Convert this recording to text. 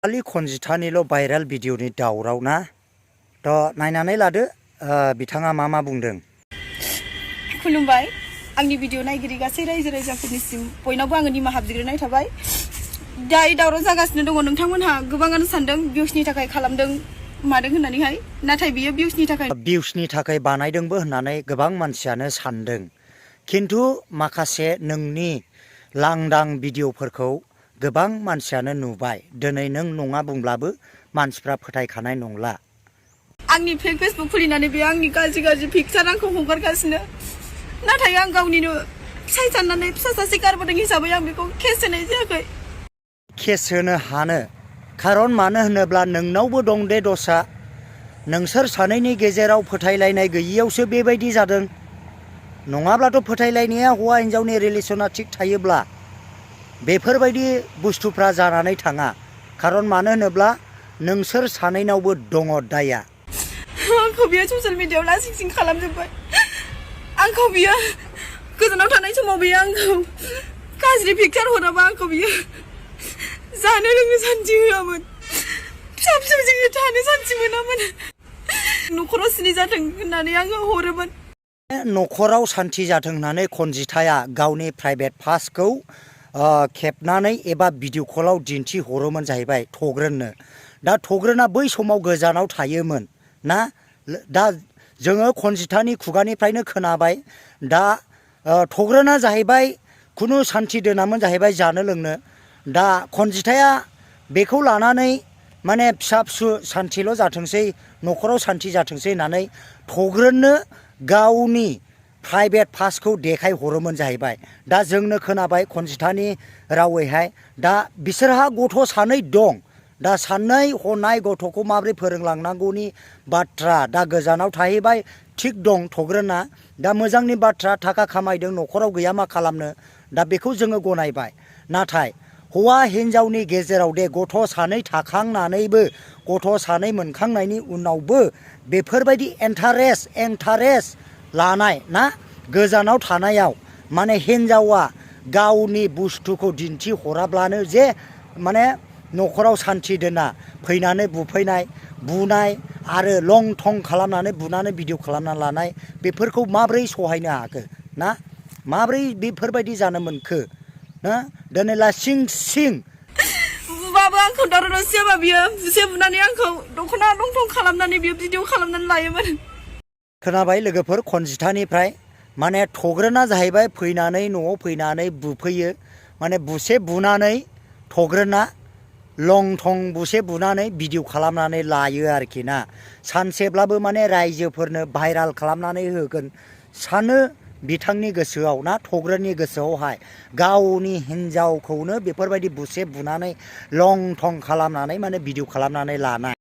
खालि खनजिथानिल' भाइरेल भिडिअनि दावराव ना थ' नायनानै लादो बिथाङा मा बुंदों। खुलुमबाय आंनि भिडिअ नायगिरि गासै रायजो राजाफोरनिसिम बयनावबो आङो निमाहा बिग्रोनाय थाबाय। दायो दावराव जागासिनो दङ। नोंथांमोनहा गोबाङानो सानदों भिउसनि थाखाय खालामदों मादों होननानैहाय, नाथाय बियो भिउसनि थाखाय बानायदोंबो होननानै गोबां मानसियानो सानदों। खिन्थु माखासे नोंनि लांदां भिडिअफोरखौ गोबां मानसियानो नुबाय। दिनै नों नङा बुंब्लाबो मानसिफ्रा फोथायखानाय नंला। आंनि फेसबुक खुलिनानै बे आंनि गाज्रि पिकचार आंखौ हगारगासिनो, नाथाय आं गावनिनो फिसाय साननानै फिसा सासे गारबोदों हिसाबै आं बेखौ केस होनाय जायाखै। केस होनो हानो खारन मानो होनोब्ला नोंनावबो दं दे दसा। नोंसोर सानैनि गेजेराव फोथायलायनाय गैयियावसो बेबायदि जादों। नङाब्लाथ' फोथायलायनाया हौवा हिन्जावनि रिलेसना थिग थायोब्ला बेफोरबायदि बुस्थुफ्रा जानानै थाङा। खारन मानो होनोब्ला नोंसोर सानैनावबो दङ दाया। आंखौ बियो ससियेल मिडियायाव लासिं खालामजोब्बाय। आंखौ बियो गोजानाव थानाय समाव बियो आंखौ गाज्रि पिकचार हराबा आंखौ बियो जानो लोंनो सान्थि होआमोन, फिसा जोङो थानो सान्थि मोनामोन। न'खराव सिनि जाथों होननानै आङो हरोमोन। न'खराव सान्थि जाथों होननानै खनजिथाया गावनि प्राइभेट पार्टखौ खेबनानै एबा भिडिअ कलाव दिन्थिहरोमोन जाहैबाय थग्रोननो। दा थग्रोना बै समाव गोजानाव थायोमोन ना। दा जोङो खनजिथानि खुगानिफ्रायनो खोनाबाय। दा थग्रोना जाहैबाय खुनु सान्थि दोनामोन जाहैबाय जानो लोंनो। दा खनजिथाया बेखौ लानानै माने फिसा फिसौ सान्थिल' जाथोंसै, न'खराव सान्थि जाथोंसै होननानै थग्रोननो गावनि प्राइभेट पार्टखौ देखायहरोमोन जाहैबाय। दा जोंनो खोनाबाय खनजिथानि रावैहाय। दा बिसोरहा गथ' सानै दं। दा साननाय हनाय गथ'खौ माबोरै फोरोंलांनांगौनि बाथ्रा। दा गोजानाव थाहैबाय थिग दं थग्रोना। दा मोजांनि बाथ्रा, थाखा खामायदों, न'खराव गैया मा खालामनो। दा बेखौ जोङो गनायबाय। नाथाय हौवा हिन्जावनि गेजेराव दे गथ' सानै थाखांनानैबो, गथ' सानै मोनखांनायनि उनावबो बेफोरबायदि इन्टारेस्ट लानाय ना, गोजानाव थानायाव माने हिन्जावा गावनि बुस्थुखौ दिन्थिहराब्लानो जे माने न'खराव सान्थि दोना, फैनानै बुफैनाय, बुनाय आरो लं थं खालामनानै बुनानै भिडिअ खालामना लानाय, बेफोरखौ माब्रै सहायनो हाखो ना, माब्रै बेफोरबायदि जानो मोनखो ना। दिनै लासिं सिं बुबाबो आंखौ दावराव जाबा बियो बुसे बुनानै आंखौ दख'ना लंथं खालामनानै बियो भिडिअ खालामनानै लायोमोन। खोनाबाय लोगोफोर खनजिथानिफ्राय माने थग्रोना जाहैबाय फैनानै न'आव फैनानै बुफैयो। माने बुसे बुनानै थग्रोना लं थं बुसे बुनानै भिडिअ खालामनानै लायो आरोखि ना। सानसेब्लाबो माने रायजोफोरनो भाइराल खालामनानै होगोन सानो बिथांनि गोसोआव ना, थग्रोननि गोसोआवहाय गावनि हिन्जावखौनो बेफोरबायदि बुसे बुनानै लं थं खालामनानै माने भिडिअ खालामनानै लानाय।